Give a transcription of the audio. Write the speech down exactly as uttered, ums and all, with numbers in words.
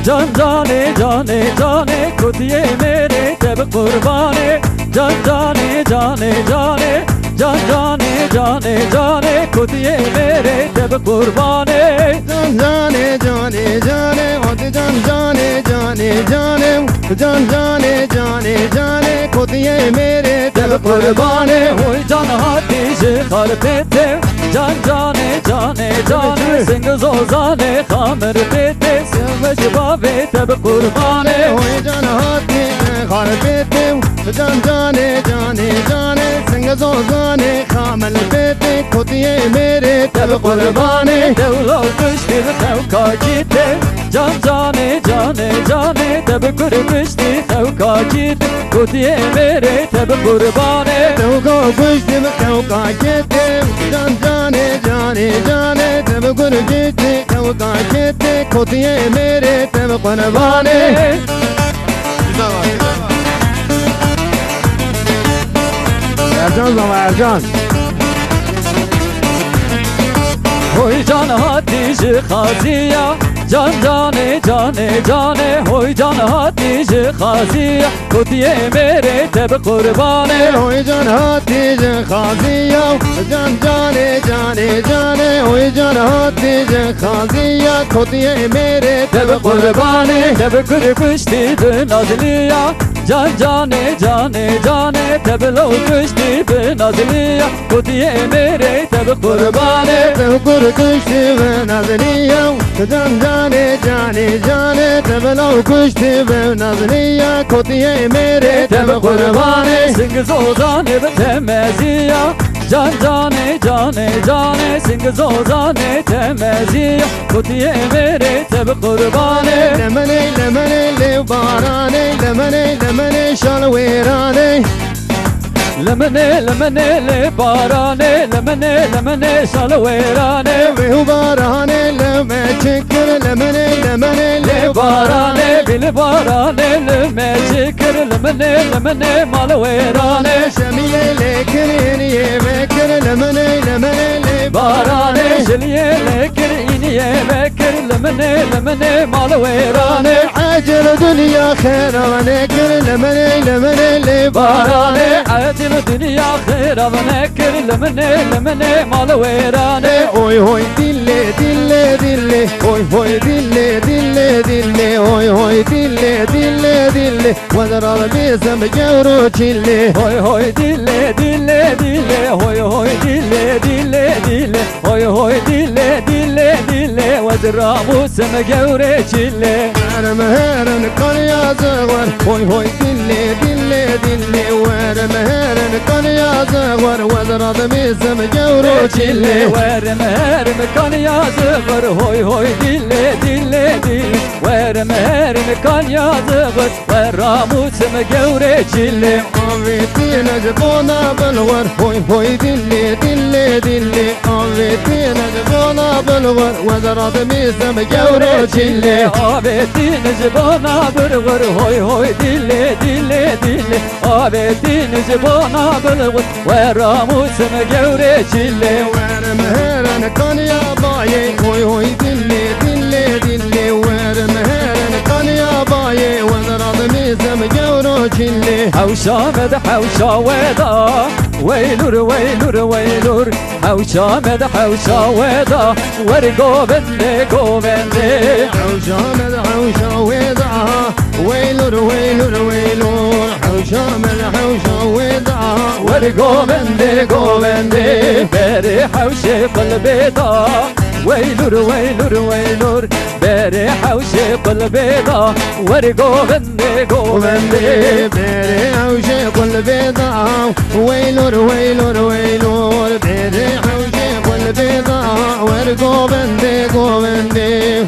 Can canê, canê, canê, kotiyê mêrê te bi qurbanê. Can canê, canê, canê, can canê, canê, canê, kotiyê mêrê te bi qurbanê. Can canê, canê, canê, hadi can canê, canê, canê, can canê, canê, canê, kotiyê mêrê te bi qurbanê. Hoy can hatî ji Xarpêtê, can canê, canê, canê, sing zozanê xamir pêtê. Siyavê ji bavê te bi qurbanê. Hoy can hatî Xarpêtê, can canê, canê, canê, sing zozanê xamil pêtê, kotiyê mêrê te bi qurbanê. Dewla kuştî bi tewka kîtê, can canê, canê, canê, te bi kur kuştî tewka kîtê, kotiyê mêrê te bi qurbanê. Tewka kuştî bi tewka kîtê, can canê, canê, canê, te bi kur kuştî tewka kîtê, kotiyê mêrê te bi qurbanê. Ercan zava Ercan. Hoy can hatî ji xaziya, can canê, canê, canê, hoy can hatî ji xaziya, kotiyê mêrê te bi qurbanê. Hoy can hatî ji xaziya, can canê, canê, canê, hoy can hatî ji xaziya, kotiyê mêrê te bi qurbanê. Te bi kur kuştî bi nazliya, can canê, canê, canê, te bi law kuştî bi nazliya, kotiyê mêrê te bi qurbanê. Te bi kur kuştî bi nazliya, can canê, canê, canê, te bi law kuştî bi nazliya, kotiyê mêrê te bi qurbanê. Sing zozanê bi temeziya, can canê, canê, canê, sing zozanê temeziya, kotiyê mêrê te bi qurbanê. Lemenê, lemenê, lê baranê, lemenê, lemenê, şal wêranê. Lemenê, lemenê, lê baranê, lemenê, lemenê, şal wêranê. Wê û baranê, leme çi kir, lemenê, lemenê, lê baranê, bîl baranê, leme çi kir, lemenê, lemenê, mal wêranê. Şemiyê lê kir, îniyê vekir, lemenê, lemenê, lê baranê. Şiliyê lê kir, îniyê vekir, lemenê, lemenê, mal wêranê. Ecel dinya xêra nekir, lemenê, lemenê, lê baranê. Ecel dinya xêra nekir, lemenê, lemenê, mal wêranê. Oy hoy dille, dille, dille, oy hoy dille, dille, dille, oy hoy dille, dille, dille. Wezra bêsim gewro çille. Hoy hoy dille, dille, dille, hoy hoy dille, dille, dille, hoy hoy dille, dille, dille, wezra bêsim gewro çille. Werim herin kan yazık var, hoy hoy dille, dille, dille, werim herin kan yazık var, wezra bêsim gewro çille. Werim herin kan yazık var, hoy hoy dille, dille, dille. Werim herim kan yazık, we ramûsim gewrê çilê. Avêtîne ji bona bilwer, hoy hoy dillê, dillê, dillê. Avêtîne ji bona bilwer, we zerad mîsim gewrê çilê. Avêtîne ji bona bilwer, hoy hoy dillê, dillê, dillê. Avêtîne ji bona bilwer, we ramûsim gewrê çilê. Werim herin kanya bayê, hoy hoy dillê, dillê, dillê. Werim herin kanya bayê, we zerad mîsim gewro çilê. Hewşa me de hewşa we da, weylur, weylur, weylur. Hewşa me de hewşa we da, wer govendê, govendê. Hewşa me de hewşa we da, weylur, weylur, weylur. Hewşa me de hewşa we da, wer govendê, govendê. Berê hewşê qulbê da, weylur, weylur, weylur. Berê hewşê qulbê da, wer govendê, govendê. Berê hewşê qulbê da, weylur, weylur, weylur. Berê hewşê qulbê da, wer govendê, govendê.